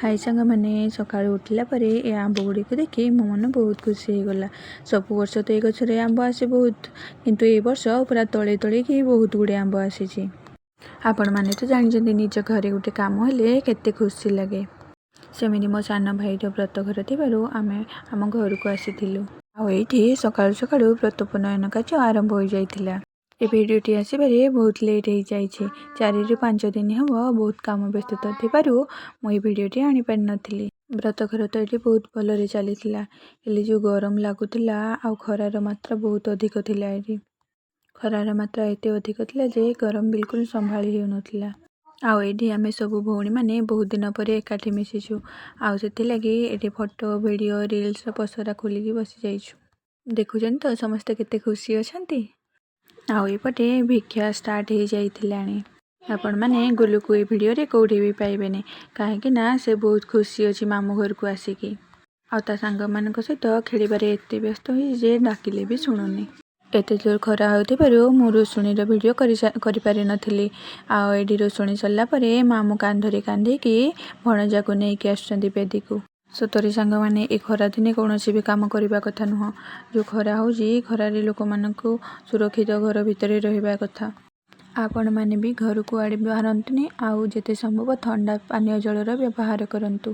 High ସାଙ୍ଗମାନେ, ସକାଳୁ ଉଠିଲା ପରେ ଏ ଆମ୍ବ ଗୁଡ଼ିକୁ ଦେଖି ମୋ ମନ ବହୁତ ଖୁସି ହେଇଗଲା। ସବୁ ବର୍ଷ ତ ଏ ଗଛରେ ଆମ୍ବ ଆସେ ବହୁତ, କିନ୍ତୁ ଏ ବର୍ଷ ପୁରା ତଳେ ତଳେକି ବହୁତ ଗୁଡ଼ିଏ ଆମ୍ବ ଆସିଛି। ଆପଣମାନେ ତ ଜାଣିଛନ୍ତି, ନିଜ ଘରେ ଗୋଟେ କାମ ହେଲେ କେତେ ଖୁସି ଲାଗେ। ସେମିତି ମୋ ସାନ ଭାଇର ବ୍ରତଘର ଥିବାରୁ ଆମେ ଆମ ଘରକୁ ଆସିଥିଲୁ। ଆଉ ଏଇଠି ସକାଳୁ ସକାଳୁ ବ୍ରତ ଉପନୟନ କାର୍ଯ୍ୟ ଆରମ୍ଭ ହୋଇଯାଇଥିଲା। ଏ ଭିଡ଼ିଓଟି ଆସିବାରେ ବହୁତ ଲେଟ୍ ହେଇଯାଇଛି। 4ରୁ 5 ଦିନ ହେବ ବହୁତ କାମ ବ୍ୟସ୍ତତା ଥିବାରୁ ମୁଁ ଏଇ ଭିଡ଼ିଓଟି ଆଣିପାରିନଥିଲି। ବ୍ରତଘର ତ ଏଠି ବହୁତ ଭଲରେ ଚାଲିଥିଲା, ହେଲେ ଯେଉଁ ଗରମ ଲାଗୁଥିଲା ଆଉ ଖରାର ମାତ୍ରା ବହୁତ ଅଧିକ ଥିଲା। ଏଠି ଖରାର ମାତ୍ରା ଏତେ ଅଧିକ ଥିଲା ଯେ ଗରମ ବିଲକୁଲ ସମ୍ଭାଳି ହେଉନଥିଲା। ଆଉ ଏଇଠି ଆମେ ସବୁ ଭଉଣୀମାନେ ବହୁତ ଦିନ ପରେ ଏକାଠି ମିଶିଛୁ, ଆଉ ସେଥିଲାଗି ଏଠି ଫଟୋ, ଭିଡ଼ିଓ, ରିଲ୍ସର ପସରା ଖୋଲିକି ବସିଯାଇଛୁ। ଦେଖୁଛନ୍ତି ତ ସମସ୍ତେ କେତେ ଖୁସି ଅଛନ୍ତି। ଆଉ ଏପଟେ ଭିକ୍ଷା ଷ୍ଟାର୍ଟ ହେଇଯାଇଥିଲାଣି। ଆପଣମାନେ ଗୁଲୁକୁ ଏ ଭିଡ଼ିଓରେ କେଉଁଠି ବି ପାଇବେନି, କାହିଁକି ନା ସେ ବହୁତ ଖୁସି ଅଛି ମାମୁଁ ଘରକୁ ଆସିକି, ଆଉ ତା ସାଙ୍ଗମାନଙ୍କ ସହିତ ଖେଳିବାରେ ଏତେ ବ୍ୟସ୍ତ ହୋଇଛି ଯେ ଡାକିଲେ ବି ଶୁଣୁନି। ଏତେ ଜୋର ଖରା ହେଉଥିବାରୁ ମୁଁ ରୋଷଣୀର ଭିଡ଼ିଓ କରିପାରିନଥିଲି। ଆଉ ଏଇଠି ରୋଷଣୀ ସରିଲା ପରେ ମାମୁଁ କାନ୍ଧରେ କାନ୍ଧେଇକି ଭଣଜାକୁ ନେଇକି ଆସୁଛନ୍ତି ବେଦୀକୁ। ସତରେ ସାଙ୍ଗମାନେ, ଏ ଖରାଦିନେ କୌଣସି ବି କାମ କରିବା କଥା ନୁହଁ। ଯେଉଁ ଖରା ହେଉଛି, ଖରାରେ ଲୋକମାନଙ୍କୁ ସୁରକ୍ଷିତ ଘର ଭିତରେ ରହିବା କଥା। ଆପଣମାନେ ବି ଘରୁ କୁଆଡ଼େ ବାହାରନ୍ତୁନି, ଆଉ ଯେତେ ସମ୍ଭବ ଥଣ୍ଡା ପାନୀୟ ଜଳର ବ୍ୟବହାର କରନ୍ତୁ।